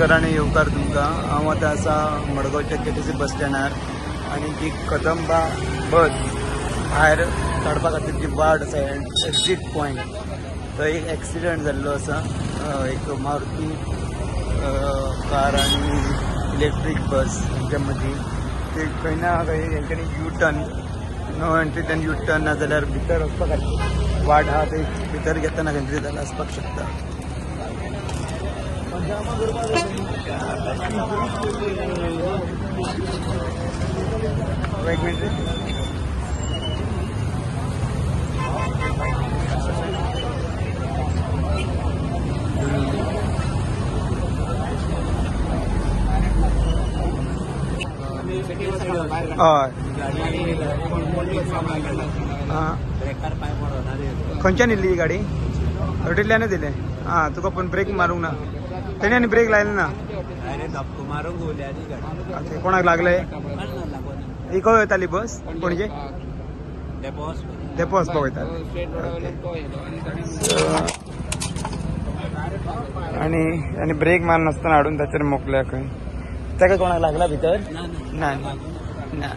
नमस्कार आनी येवकार तुमकां. हांव आतां आसा मडगांवच्या केटीसी बस स्टँडार आनी जी कदंबा बस भायर काडपा खातीर जी वाट आसा एक्झीट पॉयंट थंय एक एक्सिडंट जाल्लो आसा. एक मारुती कार आनी इलेक्ट्रीक बस हांच्या मदीं ते खंय ना खंय हेंच्यांनी यू टर्न नो एंट्रींतल्यान यू टर्न ना जाल्यार भितर वचपा खातीर वाट आहा थंय भितर घेतना खंय तरी जाल्यार आसपाक शकता. एक मिनिट. हय, खंयच्यान येयल्ली ही गाडी? हॉटेल्ल्यानूच येयलें. आं, तुका पूण ब्रेक मारूंक ना तेणी आनी ब्रेक लायले ना. कोणाक लागले? ही खंय वयताली बस? पणजे धेंपो वचपाक वयताली. आनी आनी ब्रेक मार नासतना हाडून ताचेर मोकल्या खंय. ताका कोणाक लागला भितर? ना ना.